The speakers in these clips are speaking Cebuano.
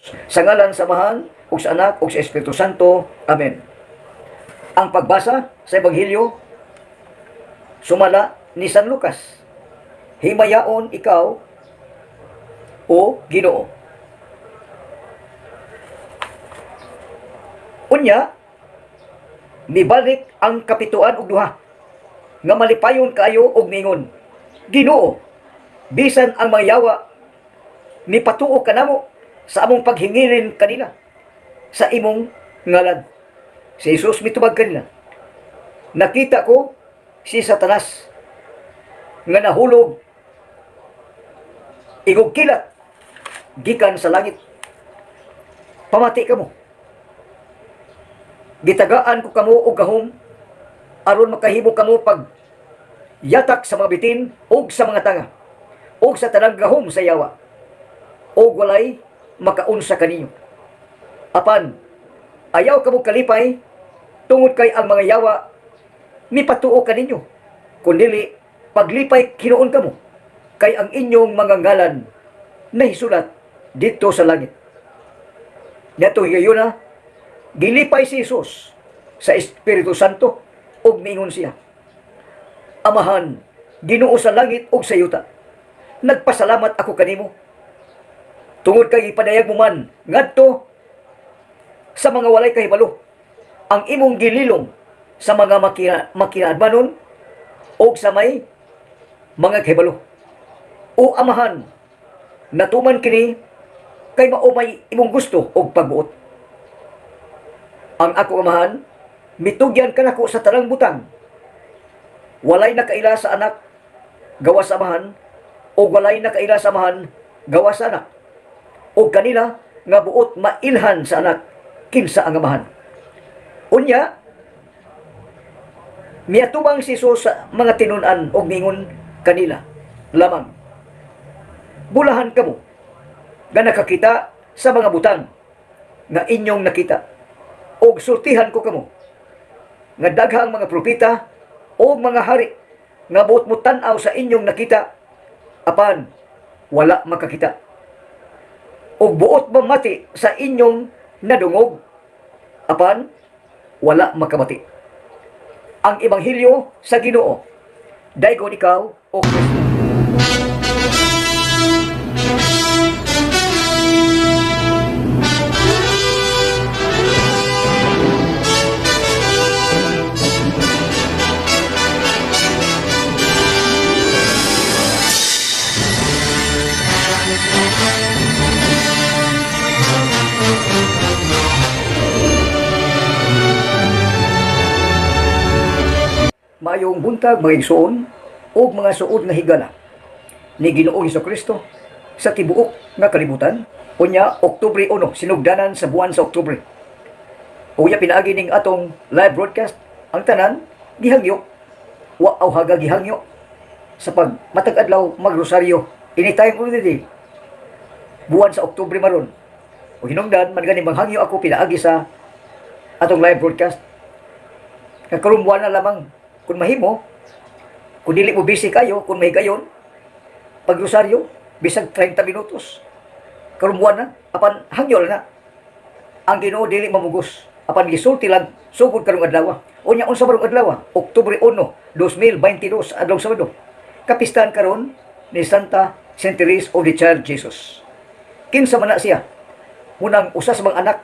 Sa ngalan sa Amahan, ug sa Anak, ug sa Espiritu Santo. Amen. Ang pagbasa sa Ebanghelyo sumala ni San Lucas. Himayaon ikaw, o Ginoo. Unya, mibalik ang 72 nga malipayon kaayo og mingon, "Ginoo, bisan ang mga yawa mipatuo kanamo sa among paghingilin kanila sa imong ngalan." Si Jesus mitubag kanila, "Nakita ko si Satanas nga nahulog igog kilat gikan sa langit. Pamati kamo. Gitagaan ko kamo og gahom aron makahimo kamo pag yatak sa mga bitin ug sa mga tanga ug sa tanang gahom sa yawa, ug walay makaunsa kaninyo. Apan ayaw kamo kalipay tungod kay ang mga yawa mipatuo kaninyo, kundili paglipay hinuon kamo kay ang inyong mga ngalan nahisulat didto sa langit." Niadtong higayuna, gilipay si Jesus sa Espiritu Santo ug miingon siya, "Amahan, Ginoo sa langit ug sa yuta, nagpasalamat ako kanimo tungod kay ipadayag mo man ngadto sa mga walay kahibalo ang imong gililong sa mga makinaadmanon og sa may mga kahibalo. O Amahan, natuman kini kay mao may imong gusto og pagbuot. Ang ako Amahan mitugyan kanako sa tanang butang. Walay nakaila sa Anak gawas sa Amahan, ug walay nakaila sa Amahan gawas sa Anak, ug kanila nga buot mailhan sa Anak kinsa ang Amahan." Unya, miatubang si Jesus sa mga tinun-an og mingon kanila lamang, "Bulahan kamo nga nakakita sa mga butang nga inyong nakita. Og sultihan ko kamo nga daghang mga propeta o mga hari nga buot mo tan-aw sa inyong nakita apan wala makakita, ug buot mamati sa inyong nadungog apan wala makabati." Ang Ebanghelyo sa Ginoo. Daygon ikaw, o Kristo. Maayong buntag, mga igsoon ug mga suod nga higala ni Ginoong Kristo sa tibuok nga kalibutan. Unya Oktubre 1, sinugdanan sa buwan sa Oktubre. Unya pinaagi ning atong live broadcast, ang tanan gihangyo, wa awhaga, gihangyo sa pag matag adlaw magrosaryo anytime of the day. Buwan sa Oktubre maron. O hinungdan man gani manghangyo ako pinaagi sa atong live broadcast. Nga karong buwan na lamang, kung mahimo, kung dili mo busy kayo, kung mahigayon, pagrosaryo, bisag 30 minutos. Karong buwan na, apan hangyo lang na. Ang Ginoo dili mamugos. Apan gisulti lang sugod karong adlaw. Unya unsa barong adlaw? Oktubre 1, 2022, adlaw Sabado. Kapistahan karon ni Santa Saint Therese of the Child Jesus. Kinsa man na siya? Munang usa sa mga anak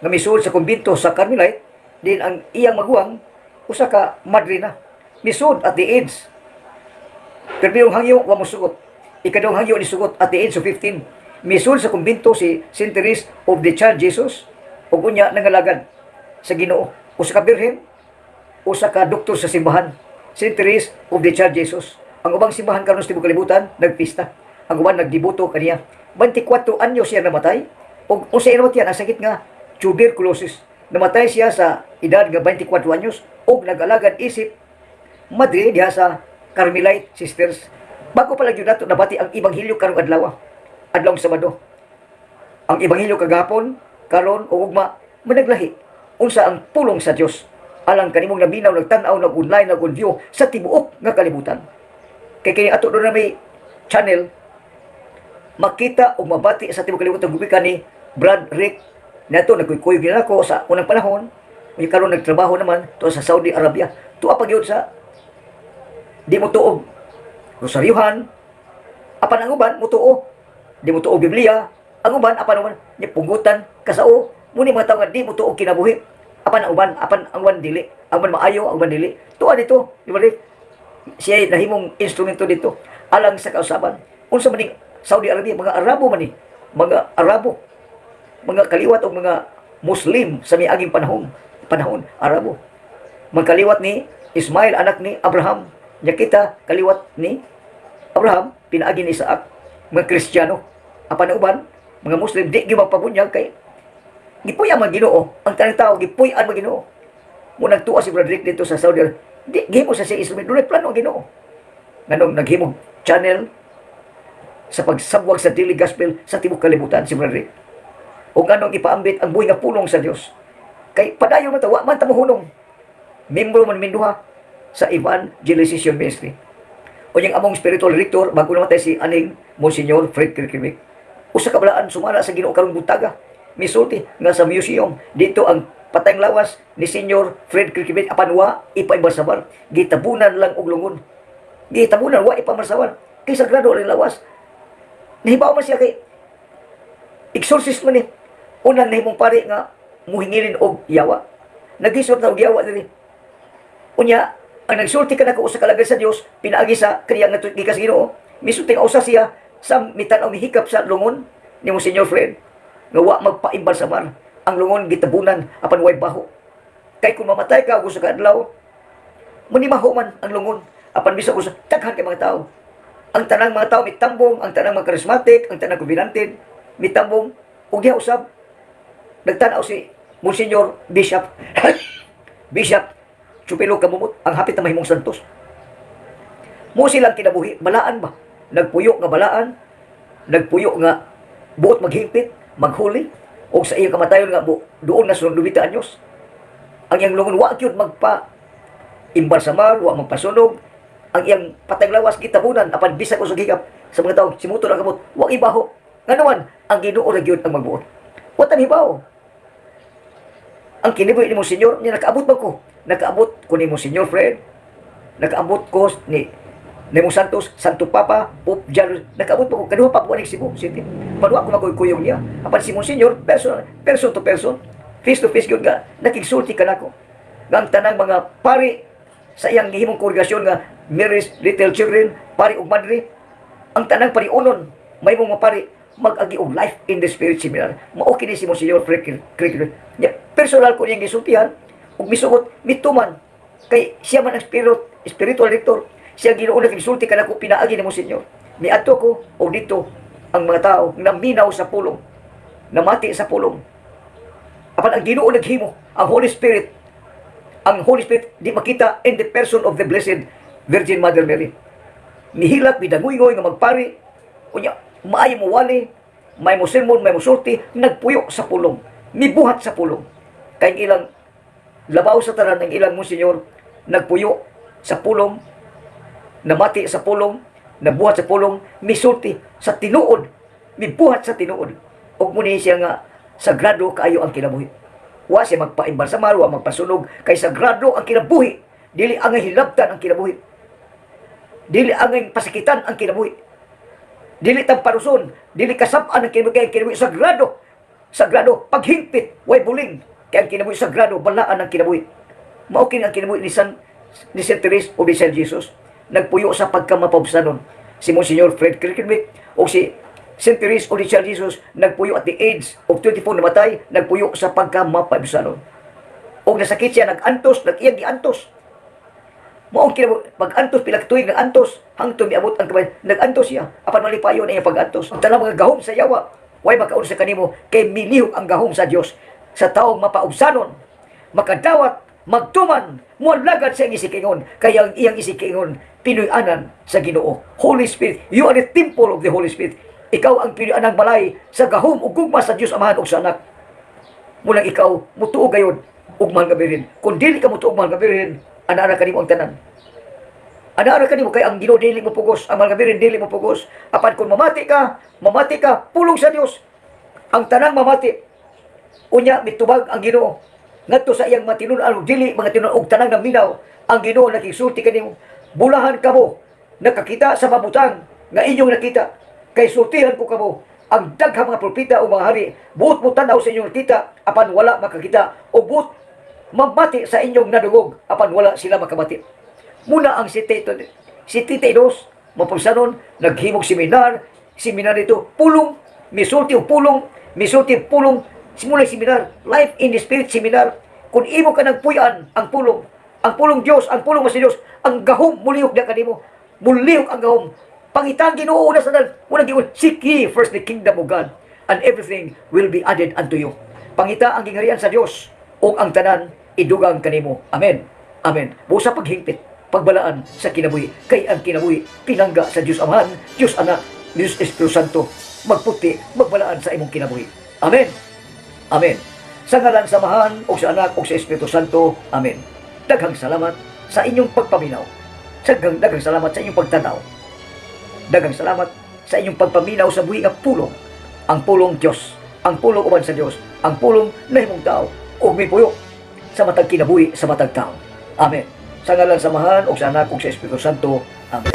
nga misuod sa kumbinto sa Carmelite, din ang iyang maguwang usa ka madrina. Misuod at the age. Pero yung hangyo, wa mo sugot. Ikaduhang hangyo ni sugot at the age of 15. Misuod sa kumbinto si Saint Therese of the Child Jesus ug unya nangalagad sa Ginoo. Usa ka birhen, usa ka doktor sa simbahan. Saint Therese of the Child Jesus. Ang ubang simbahan karon sa tibuok kalibutan nagpista. Ang uban nagdebuto kaniya. 24 anyos siya namatay. Ug unsay namatian? Ang sakit nga tuberculosis. Namatay siya sa edad nga 24 anyos ug nag-alagad isip madre diha sa Carmelite Sisters. Bago pa lang yun nato nabati ang ebanghelyo karong adlaw. Adlawng Sabado. Ang ebanghelyo kagahapon, karon o ugma managlahi. Unsa ang pulong sa Dios alang kanimong naminaw, nagtan-aw, nag-online, nag-view sa tibuok nga kalibutan. Kay kini ato doon na may channel makita o mabati sa tibuok kalibutan gumikan ni Brad Rick nato nagkuykuyog nila ako sa unang panahon. Unya karon nagtrabaho naman to sa Saudi Arabia. Tuwa pa gyud sa di mo tuog rosaryuhan. Apan ang uban mutuo. Di mo tuog Biblia. Ang uban, apan uban nya punggutan kasao. Muni mga tawo nga di mo tuog kinabuhi. Apan ang uban dili. Ang uban maayo, ang uban dili. Tuwa dito, di ba, Rick? Siya ay nahimong instrumento dito alang sa kausaban. Unsa man ning Saudi Arabia, mga Arabo man ni, mga Arabo, mga kaliwat og mga Muslim sa miaging panahon Arabo. Mga kaliwat ni Ismail, anak ni Abraham. Nya kita kaliwat ni Abraham pinaagi ni Isaac, mga Kristiyano. Apan ang uban, mga Muslim, di gyud magpabunyag kay gipuy-an man Ginoo. Ang tanang tao gipuy-an man Ginoo. Mo nagtuwa si Brad Rick dito sa Saudi Arabia. Di gihimo sa siya instrument. Dunay plano ang Ginoo. Nganong naghimog channel sa pagsabwag sa daily gospel sa tibuok kalibutan si Brad Rick. O nganong ipaambit ang buhi nga pulong sa Dios. Kay padayon man ta, wa man ta mohunong. Membro man minduha sa Evangelization Ministry. O yung among spiritual director, bago namatay si aning Monsignor Fred Kerkemic. Usa ka balaan sumala sa Ginoo karong buntaga. Misulti nga sa museum dito ang patayng lawas ni Senior Fred Kerkemic apan wa ipaimbalsamar. Gitabunan lang og lungon. Gitabunan, wa ipaimbalsamar. Kay sagrado ang lawas. Nahibaw man siya kay exorcist man ni. Unang nahimong pari nga muhingilin og yawa. Naghisot na og yawa diri. Unya, ang nagsulti ka nako usa ka alagad sa Dios pinaagi sa kaniya nga gikan sa Ginoo. Misulti nga usa siya sa mitan-aw, mihikap sa lungon ni Monsignor Fred nga wa magpaimbalsamar. Ang lungon gitabunan apan way baho. Kay kung mamatay ka og usa ka adlaw, munimaho man ang lungon apan bisag usa daghan kay mga tao. Ang tanang mga tao mitambong, ang tanang mga charismatic, ang tanang covenanted mitambong ug diha usab nagtan-aw si Monsignor Bishop Chupilo Camomot, ang hapit na mahimong santos. Mo silang kinabuhi, balaan ba? Nagpuyo nga balaan, nagpuyo nga buot maghingpit, maghuli, o sa iyang kamatayon nga doon na sunod 90 anyos. Ang iyang lungon wa gyud magpa imbalsamar, wa magpasunog, ang iyang patayng lawas gitabunan apan bisag usag hikap sa mga tao, simuto ang kamot, wa ibaho. Ngano man, ang Ginoo ra gyud ang magbuot. Wa tan hibaw. Ang kinibuhi ni Monsignor, niya nakaabot ba ko? Nakaabot ko ni Monsignor Fred, nakaabot ko ni Mo Santos, Santo Papa, Pope John, nakaabot pa ko, kaduha pa po ni Cebu City. Paano ako magkuyong niya? Apan si Monsignor, person, person to person, face to face gyud nga, nakigsulti ka nako. Nga ang tanang mga pari sa iyang gihimong kongregasyon nga Mary's Little Children, pari ug madre, ang tanang pariunon, may mga pari, mag-agi og Life in the Spirit Seminar. Mao kini si Monsignor Fred Crick. Nya, personal ko niyang gisultihan, ug misugot, mituman, kay siya man ang spiritual director. Siya Ginoo nagsulti kanako pinaagi ni Monsignor. Miadto ko og dito ang mga tao naminaw sa pulong, namati sa pulong. Apan ang Ginoo naghimo, ang Holy Spirit, ang Holy Spirit di makita in the person of the Blessed Virgin Mother Mary. Nihilak, midanguy-ngoy nga magpari, unya, maayo mo wali, may mo sermon, may mo sulti, nagpuyo sa pulong, mibuhat sa pulong. Kay ang ilang labaw sa tanan ng ilang Monsignor, nagpuyo sa pulong, namati sa pulong, nabuhat sa pulong, misulti sa tinuod, mibuhat sa tinuod. Ug muni siya nga sagrado kaayo ang kinabuhi. Wa siya magpaimbalsamar, wa magpasunog, kay sagrado ang kinabuhi. Dili angay hilabtan ang kinabuhi. Dili angay pasakitan ang kinabuhi. Dili tamparuson, dili kasab-an ang kinabuhi, kay ang kinabuhi sagrado. Sagrado, paghingpit, way buling. Kay ang kinabuhi sagrado, balaan ang kinabuhi. Mao kini ang kinabuhi ni Saint Therese o ni San Jesus. Nagpuyo sa pagkamapaubsanon. Si Monsignor Fred Kerkemic o si Saint Therese o ni San Jesus nagpuyo at the age of 24 namatay, nagpuyo sa pagkamapaubsanon. O nasakit siya, nag-antos, nag-iyang giantos. Mao ang kinabuhi, pag-antos, pila ka tuig nag-antos, hangtod miabot ang kamay, nag-antos siya, apan malipayon ang iyang pag-antos. Ang tanang mga gahom sa yawa, way makaon sa kanimo, kay milihok ang gahom sa Dios sa taong mapaubsanon, makadawat, magtuman, mualagad sa iyang isikingon, kaya ang iyang isikingon, pinuy-anan sa Ginoo. Holy Spirit, you are the temple of the Holy Spirit. Ikaw ang pinuy-anang balay sa gahom ug gugma sa Dios Amahan ug sa Anak. Mulang ikaw, mutuo gayon, ug mahal nga birhen. Kung dili ka mutuo mahal nga birhen, ana-ana kanimo ang tanan. Ana-ana kanimo kay ang Ginoo dili mo pugos, ang mahal nga birhen dili mo pugos. Apan kung mamati ka, mamati ka, pulong sa Dios. Ang tanang mamati. Unya mitubag ang Ginoo ngadto sa iyang matinud-an ug dili mga tinud og tanang naminaw. Ang Ginoo nakisulti kanimo: "Bulahan kamo nakakita sa mabutang nga inyong nakita, kay sultihan ko kamo, ang daghang mga propeta o mga hari buot mo tan-aw sa inyong nakita apan wala makakita, o buot mamati sa inyong nadungog apan wala sila makabati." Muna ang 72 mapagsanon naghimog seminar, seminar dito, pulong, misulti og pulong, misulti og pulong, simula seminar, Life in the Spirit seminar. Kung imo ka nagpuy-an ang pulong Dios, ang pulong mas Dios, ang gahom mulihok na kanimo, mulihok ang gahom. Pangitang Ginoo una sa tanan, unang giingon, "Seek ye first the kingdom of God, and everything will be added unto you." Pangita ang gingharian sa Dios, ug ang tanan idugang kanimo. Amen. Amen. Busa paghingpit, pagbalaan sa kinabuhi. Kay ang kinabuhi, pinangga sa Dios Amahan, Dios Anak, Dios Espiritu Santo, magputi, magbalaan sa imong kinabuhi. Amen. Amen. Sa ngalan sa Amahan, o sa Anak, o sa Espiritu Santo. Amen. Daghang salamat sa inyong pagpaminaw. Daghang salamat sa inyong pagtanaw. Daghang salamat sa inyong pagpaminaw sa buhi nga pulong. Ang pulong Diyos, ang pulong uban sa Diyos, ang pulong nahimong tao, ug mipuyo sa matag kinabuhi sa matag tao. Amen. Sa ngalan sa Amahan, o sa Anak, o sa Espiritu Santo. Amen.